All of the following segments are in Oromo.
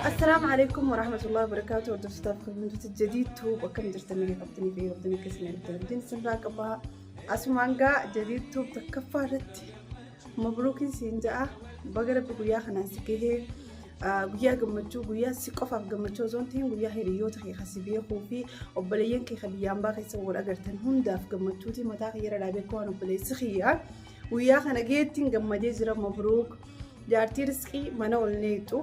Assalaamu alaikum warahmatullahi wabarakatuh. Hordoftoota fi kabajamtoota Jadiid Tube, akkam jirtan? Nagaa qabdanii fi qabdanii akkasuma jirtan sirraa qabaa. Asumaan gaa Jadiid Tube tokkoffaa irratti mabruukiin siin ja'a. Baga Rabbi guyyaa kanaan si gahee, guyyaa gammachuu, guyyaa si qofaaf gammachuu osoo hin ta'in guyyaa hiriyoota kee kasi beekuu fi obboleeyyan kee kan biyya ambaa keessa wal agartan hundaaf gammachuuti. Mataa kiyya irra dhaabee akka waan obboleessi kiyya guyyaa kana geettiin gammadee jira. Mabruuk. Jaartii riskii mana ol neexu,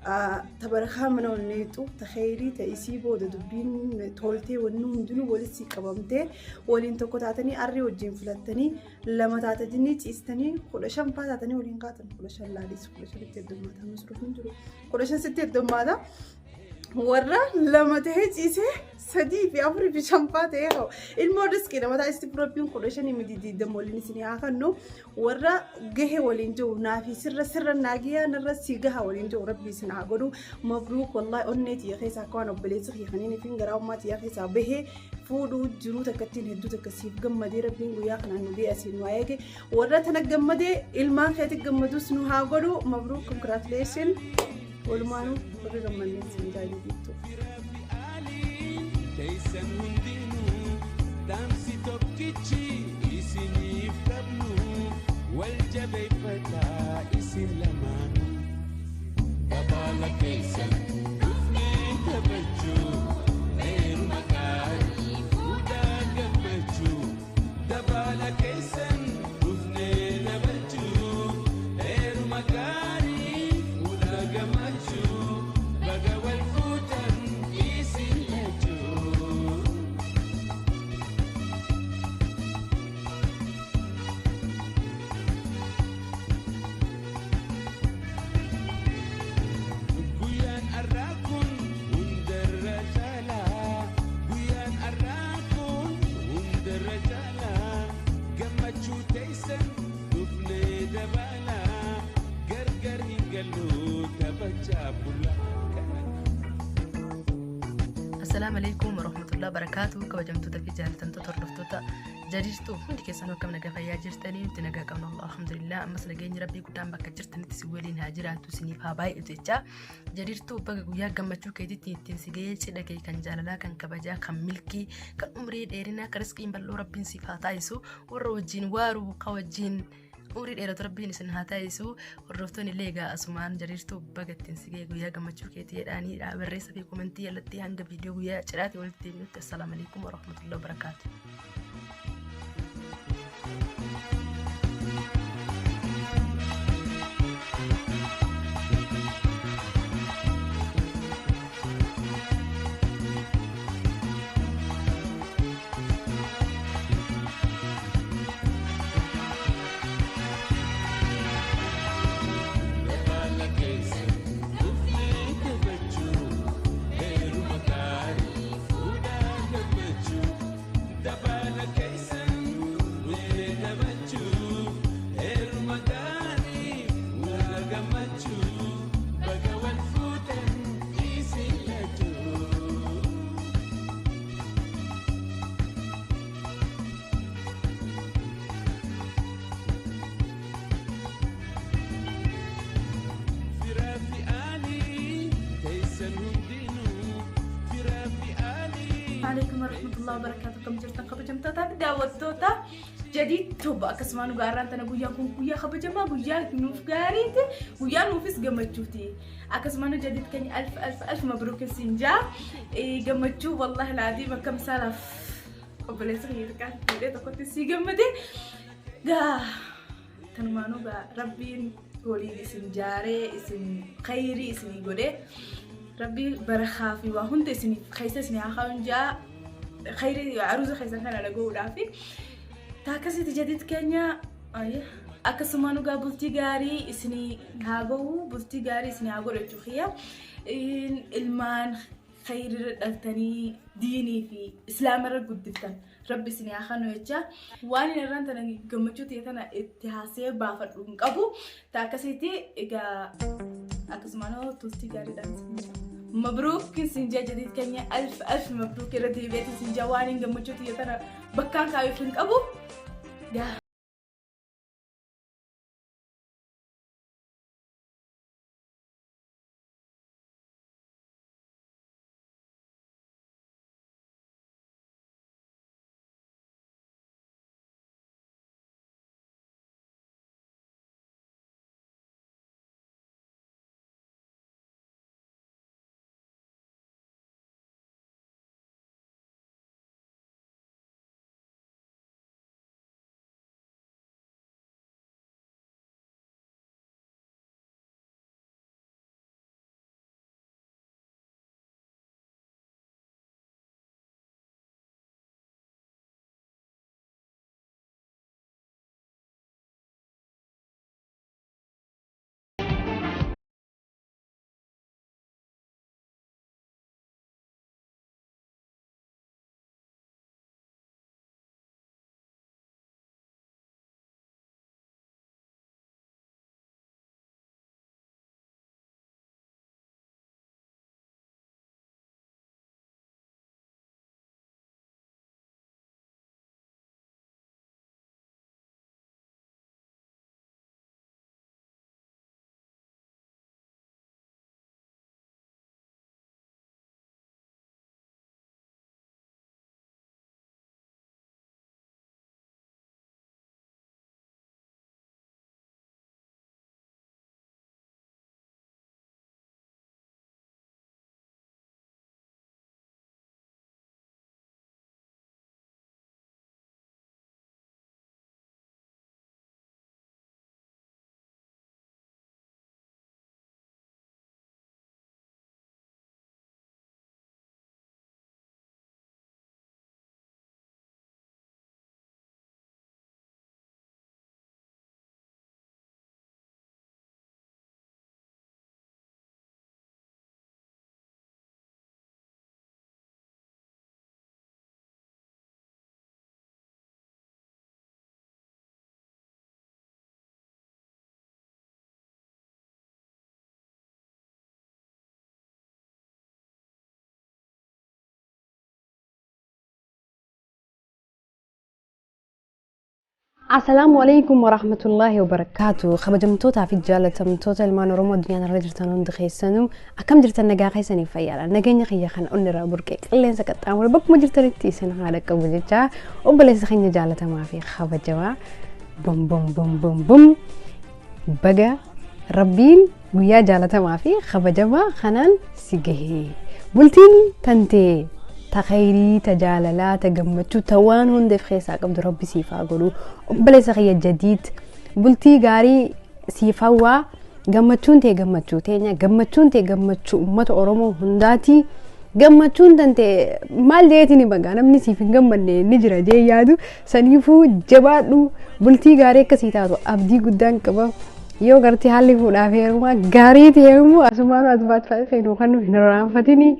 ta barakaa mana ol neexu, ta kheyrii, ta isii booda dubbiin toltee, wanni hundinuu walitti qabamtee, waliin tokko taatanii, arrii wajjin filattanii, lama taatanii ciistanii, 15 faa taatanii waliin kaatan. 15 laalis 15tti heddummaata, masruuf hin jiru, 15 sitti heddummaata. Warra lama ta'ee ciisee sadii fi afurii fi shanfaa ta'ee hoo ilmoo riskiidha mataa isitti. Rabbiin 15 miti 20 waliin isin haa kennu. Warra gahe waliin jiru naafi sirra sirra naagiyaa narra si gaha waliin jiru Rabbi isin haa godhu. Mabruuk. Wallaahi onnee tiyya keessaa akka waan obboleessi kiyya kanneen ifin garaa ummaa tiyya keessaa bahee fuudhuu jiruu takkattiin hedduu takka siif gammadee. Rabbiin guyyaa kanaan nu gahee asiin nu haa eege. Warra tana gammadee ilmaan keetti gammadus nu haa godhu. Mabruuk, congratulation. Walumaanuu baga gammannee siin jaajatittu. Teessan hundinuu dhaamsi tokkichi isiniif qabnu, wal jabeeffataa isin lamaanuu. Dabaala keessan dhufnee taphachuu, heeruma gaarii, fuudhaa gammachuu. Dabaala keessan dhufnee taphachuu, heeruma gaarii, fuudhaa gammachuu. Baga wal fuutan isin lachuu. Guyyaan har'aa kun hundarra caalaa, guyyaan har'aa kun hundarra caalaa, gammachuu teessan dhufnee dabalaa, gargar hin gallu taphachaa bulaa. Assalaamu alaikum warahmatullahi wabarakaatu. Kabajamtoota fi jaallatamtoota hordoftoota Jadiirtuu, hundi keessanuu akkam, nagaa fayyaa jirtanii? Nuti nagaa qabna, Allah alhamdulillah. Ammas nageenyi Rabbii guddaan bakka jirtanitti si waliin haa jiraatu, isiniif haa baay'atu jecha. Jadiirtuu, baga guyyaa gammachuu keetitti ittiin si ga'ee. Cidha kee kan jaalalaa, kan kabajaa, kan milkii, kan umrii dheerinaa, kan riskiin bal'oo Rabbiin siif haa taasisu. Warra wajjin waaru, ka wajjin umrii dheeratu Rabbiin isin haa taasisu. Hordoftoonni illee egaa asumaan Jadiirtuu baga ittiin si ga'e guyyaa gammachuu keetii jedhaanii barreessa fi komentii jalatti. Hanga viidiyoo guyyaa cidhaati walitti deebinutti, assalaamu alaikum warahmatullahi wabarakaatu. Dabaala keessan dhufnee taphachuu, heeruma gaarii, fuudhaa gammachuu. Dabaala keessan dhufnee taphachuu, heeruma gaarii, fuudhaa gammachuu. Baga wal fuutan isin lachuu. Firaa fi aalii teessan hundinuu, firaa fi aalii. Alaikum warahmatullahi wabarakatuh. Kam jirtan, kabajamtootaa fi daawwattoota Jadiid Tube? Akkasuma nu gaarraan tana guyyaan kun guyyaa kabajamaa, guyyaa nuuf gaariiti, guyyaa nuufis gammachuuti. Akkasuma nu Jadiid keenya alf alf alf mabruuk siin jaa. Gammachuu wallahi laadiim akkam saalaaf obboleessa kiyya xiqqaan fuudhee tokkotti sii gammade. Gaa tanumaanuu gaa Rabbiin waliin isin jaaree, isin khayrii isinii godhee, Rabbi barakaa fi waa hunda isiniif keessa isin haa kaa'uun jaa. Khayrii aruuza keessan kana dhaga'uudhaaf ta akkasitti Jadiid keenya akkasuma nu gaa bultii gaarii isinii haa ga'u, bultii gaarii isinii haa godhu jechuu kiyya. Ilmaan khayrii dhaltanii diinii fi islaamarra guddiftan Rabbi isinii haa kanu jecha. Waan inni irraan tana gammachuu ta'e tana itti haasee baafadhu hin qabu. Ta akkasitti egaa akkasumaan turtii gaariidhaan isin jira. Mabruuk isin jaa Jadiid keenya, alf alf mabruuk. Irra deebi'eeti isin jaa, waan hin gammachuu ta'e tana bakkaan kaayuuf hin qabu. Gaa. Assalaamu alaikum warahmatullaahi wabarakaatu. Kabajamtootaa fi jaalatamtoota ilmaan Oromoo addunyaa irra jirtan hundi keessanuu akkam jirtan nagaa keessanii fayyaadha. Nageenya kiyya kan onni irraa burqee qilleensa qaxxaamure bakkuma jirtanitti isin haadha qabu jecha obboleessa keenya jaalatamaa fi kabajamaa bum bum bum bum bum baga rabbiin guyyaa jaalatamaa fi kabajamaa kanaan si gahee. Bultiin tantee ta khayrii ta jaalalaa ta gammachuu ta waan hundeef keessaa qabdu rabbi siif haa godhu. Obboleessa kiyya Jadiid bultii gaarii siif hawwaa gammachuun tee gammachuu teenya gammachuun tee gammachuu uummata Oromoo hundaati. Gammachuun tantee maal jeetiin bagaa namni siif hin gammanne ni jira jee yaadu saniifuu jabaadhu bultii gaarii akkasii taatu abdii guddaan qaba. Yoo gartee haalli fuudhaaf heerumaa gaarii ta'e immoo asumaan as baatfaa nu kan nu hin irraanfatini.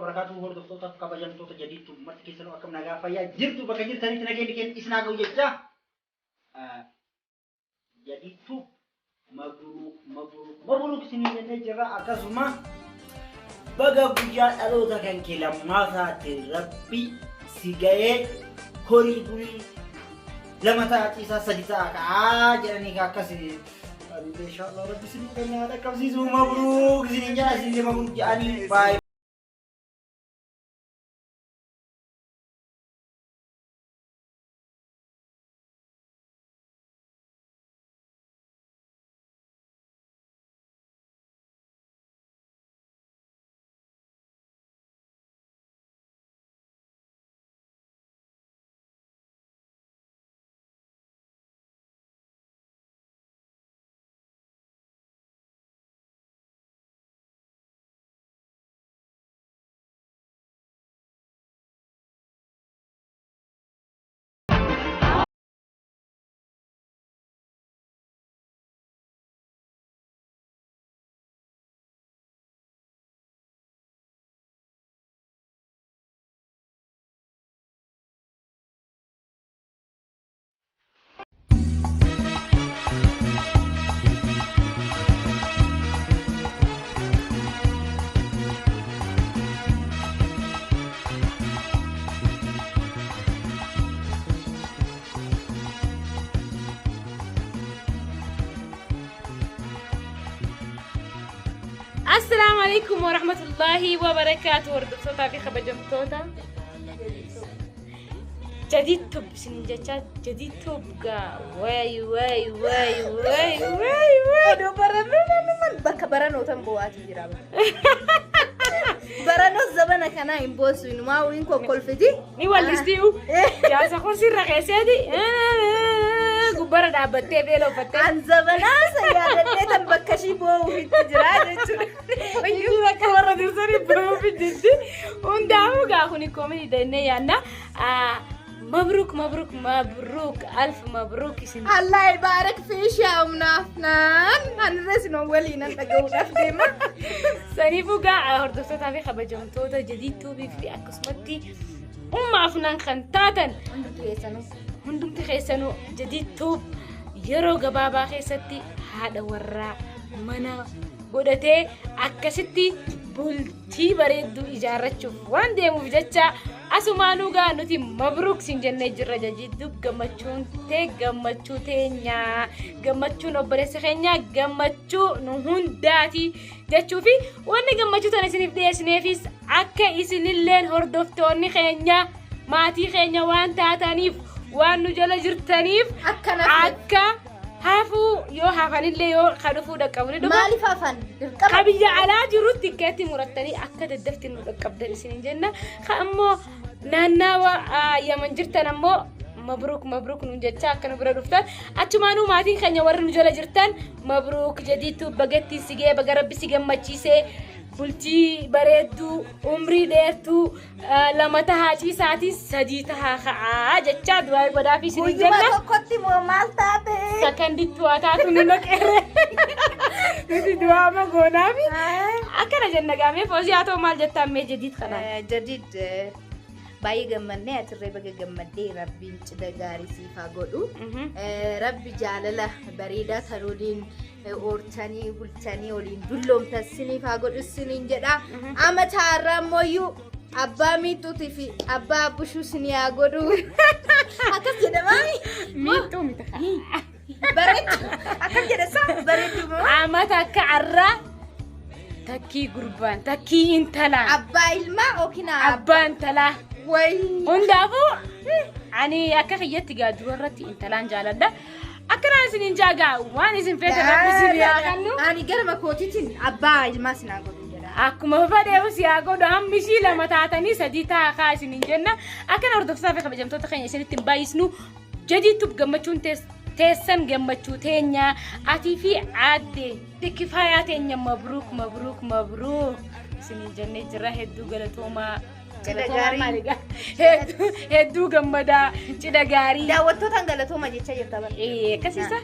Barakaatu hordoftoota kabajamtoota Jadiidtu marti keessanuu akkam nagaa fayyaa jirtu bakka jirtanitti nageenyi keenya isin haa ga'u jecha. Jadiidtu mabruuk mabruuk mabruuk isinii jennee jirra akkasuma baga guyyaa dhaloota kan kee lammaafaatti rabbi si ga'ee horii bulii lama ta'a ciisaa sadi ta'a ka'aa jedhanii akkas inshallah rabbi isinii kennaa dhaqqabsiisu mabruuk isiniin jedha isinii mabruuk jedhanii baay'ee. Assalaamu alaikum warahmatullaahi wabarakaatu hordoftootaa fi kabajamtoota Jadiid Tube isiniin jechaa Jadiid Tube gaa waay waay waay waay waay waay Odoo barannoo naannummaan bakka baranootan bo'aatii jira. Baranoo zabana kanaa hin boossu inumaa wiin kokkolfiti. Ni wallistii'u jaarsa kursiirra keesseeti gubbara dhaabbattee beela uffattee An zabanaa isa yaadadhee tan bakka ishii boo'uufitti jira jechuudha. Inni bakka warra dursanii boo'uuf jirti. Hundaafuu gaa kuni koomini jennee yaadna. Mabruuk mabruuk mabruuk alf mabruuk isin. Allah ibaarak fiish yaa umnaaf naan anirra isin waliin nan dhaga'uudhaaf deema. Saniifuu gaa hordoftootaa fi kabajamtoota Jadiid Tuubii fi akkasumatti umma afnaan kan taatan hundumti keessanuu Jadiid Tuub yeroo gabaabaa keessatti haadha warraa mana godhatee akkasitti bultii bareedduu ijaarrachuuf waan deemuuf jecha asumaanuu gaa nuti mabruuk siin jennee jirra Jadiid Tuub gammachuun tee gammachuu teenyaa gammachuun obboleessa keenyaa gammachuu nu hundaati jechuu fi wanni gammachuu tana isiniif dhiyeessineefis akka isinilleen hordoftoonni keenya maatii keenya waan taataniif waan nu jala jirtaniif akka hafuu yoo hafanillee yoo ka dhufuu dhaqqabu ni dhufa. Maaliif hafan? Dirqama. Ka biyya alaa jirutti tikkeetti murattanii akka daddafti nu dhaqqabdan isiniin jenna. Ka ammoo naannawa Yaman jirtan ammoo mabruuk mabruuk nuun jechaa akka nu bira dhuftan achumaanuu maatiin keenya warri nu jala jirtan mabruuk Jadiidtu bagattiin si ga'e baga rabbi si gammachiisee bultii bareedduu umrii dheertuu lama tahaa ciisaatii sadii tahaa ka'aa jechaa du'aa godhaafii isin Guyyuma jenna. tokkotti moo maal taate? Sakanditti waa taatu nu naqeere. Nuti du'aa ma goonaafi. Akkana jenna gaamee foozii haa ta'u maal jettaan mee Jadiid kanaan. Jadiid Baay'ee gammannee atirree baga gammaddee Rabbiin cidha gaarii siif haa godhu. Rabbi jaalala bareedaa kan waliin ooltanii bultanii waliin dulloomtan siniif haa godhu siniin jedha. Amata har'aa ammoo abbaa miixuutii fi abbaa abbushuu sinii haa godhu. Akkas jedhamaami. Miixuu miti. Bareedu. Akkam jedha isaa bareedu moo? Amata akka har'aa takkii gurbaan takkii intalaan Abbaa ilmaa yookiin abbaa intalaa. Wayii. Hundaafuu ani akka kiyyatti gaa dura irratti intalaan jaaladha. Akkanaan isiniin jaagaa waan isin feete Rabbi isin haa kennu. Ani garma kootiitiin abbaa ilmaa sinaa godhu jedha. Akkuma fedheef si haa godhu hammi ishii lama taatanii sadii taakaa isiniin jenna. Akkana hordoftoota fi kabajamtoota keenya isinitti hin baay'isnu. Jadiituuf gammachuun teessan gammachuu teenya atii fi aadde kifayaa teenya mabruuk mabruuk mabruuk isiniin jennee jirra hedduu galatoomaa. Cidha Galatoomaa gaarii. maali gaa? Hedduu gammadaa cidha gaarii. Daawwattootaan galatooma jechaa jirta bara. Akkasiisa?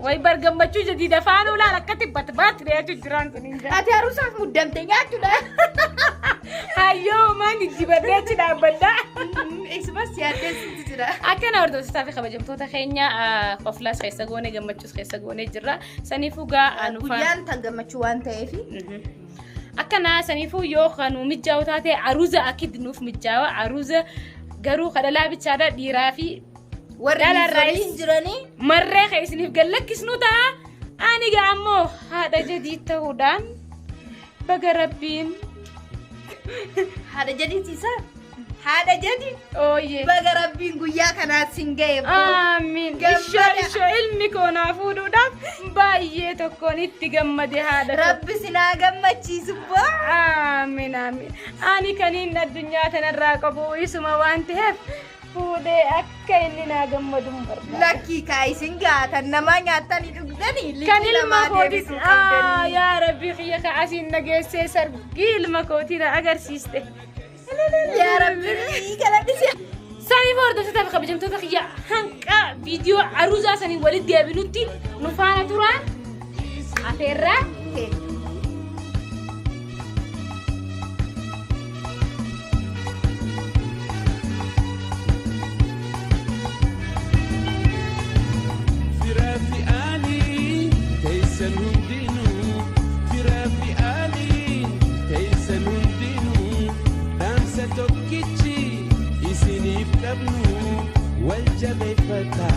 Way bar gammachuu jadiida faana ulaan akkatti batbaatti dhiyaachuu jiraan sun hin jira. Ati haruusaaf muddamte nyaachuudha. Hayyoo maan dibadhee achi dhaabbadhaa. Isumas yaaddeessitti jira. Akkana hordoftoota fi kabajamtoota keenya qoflaas keessa goone gammachuus keessa goone jirra. Saniifuu gaa anufaan. Guyyaan tan gammachuu waan ta'eef. Akkana saniifuu yoo kanu mijaa'u taate aruuza akid nuuf mijaawa aruuza garuu kadhalaa bichaadha dhiiraa fi Warri Dhala miizolii irraa hin jiranii. marree kan isiniif gallakkisnu ta'a. Ani gaa ammoo haadha jadii ta'uudhaan baga Rabbiin Haadha jadiitiisa. Haadha jadi. ooyee. Baga Rabbiin guyyaa kanaa sin ga'e. Amiin. Ishoo Gammada. ishoo ilmi koo naa fuudhuudhaaf baay'ee tokkoon itti gammade haadha koo. Rabbi sinaa gammachiisu boo. Amiin amiin. Ani kaniin addunyaa tanarraa qabu isuma waan ta'eef fuudhee akka inni naa gammadu hin barbaadu. Lakkii kaa isin gaatan namaa nyaatanii dhugdanii Kan liqii ilma namaa kootis deebisuu qabdanii. yaa Rabbi kiyya ka asiin nageessee sargii ilma kootii na agarsiiste. Yaa Rabbi galadhisi. Saniif hordoftoota fi kabajamtoota kiyya hanqa viidiyoo aruuzaa sanii walitti deebinutti nu faana turaan afeerraa. Firaa fi aalii teessan hundinuu firaa fi aalii teessan hundinuu dhaamsa tokkichi isiniif qabnu wal jabeeffata.